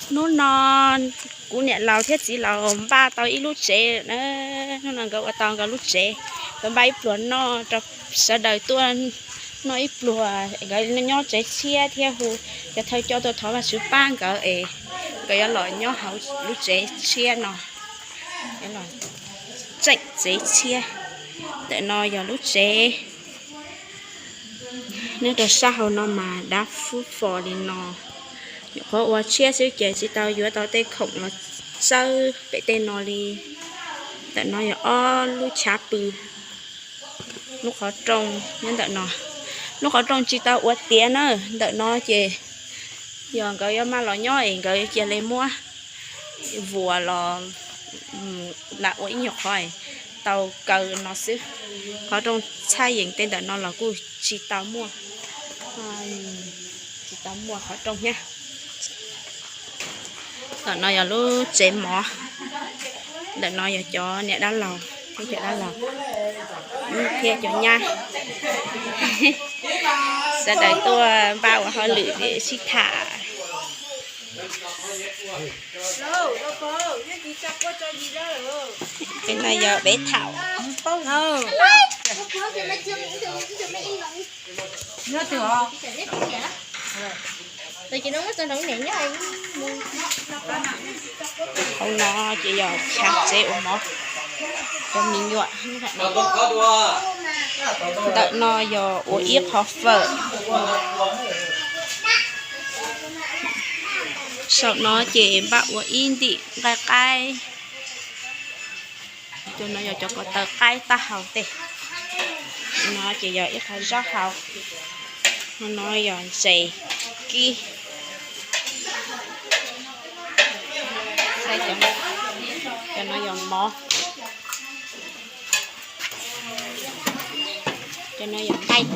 Hnub no kuv niam laus thiab txiv laus npaj tau ib lub tsev na. Hnub no nkawd ua tau nkawd lub tsev, nkawd npaj ib pluag noj rau sawv daws tuaj noj ib pluag. Nkawd nyob tsev tshiab thiab hu cov thawj coj tuaj thov Vajtswv pab nkawd es nkawd yuav los nyob hauv lub tsev tshiab no, yuav los tseem tsev tshiab. Ntawm no yog lub tsev. Nyob rau sab hauv no mas dab fub fos li no. Nyuam qhuav ua tshiab xwb ces tsis tau yuav tau tej khoom los txawb pem tej no li. Ntawm no yog ob lub chav pw. Lub qhov rooj nyob ntawm no. Lub qhov rooj tsis tau ua tiav na. Ntawm no ces yog nkawd yuav maj los nyob es nkawd cia li muab vuas los lam ua ib nyuag qhov tau kaw no xwb. Qhov rooj txhaj yeem tej ntawm no los kuj tsis tau muaj, tsis tau muaj qhov rooj thiab. Ntawm no yog lub tsev mov. Ntawm no yog cov niam dab laug, cov dab laug thiab cov nyab. Sawv daws tuaj npaj ua hauj lwm sib tham. Peb no yog peb thaum. Hauv no ces yog chav tsev ua mov rau me nyuam. Ntawm no yog ua ib qho fawm. Saum no ces npaj ua ib ntim nqaij qaib. Cov no yog cov ko taw qaib taub hau tej. No ces yog ib qho zaub hau. No yog ntses kib. Cov no yog mov. Cov no yog nqaij.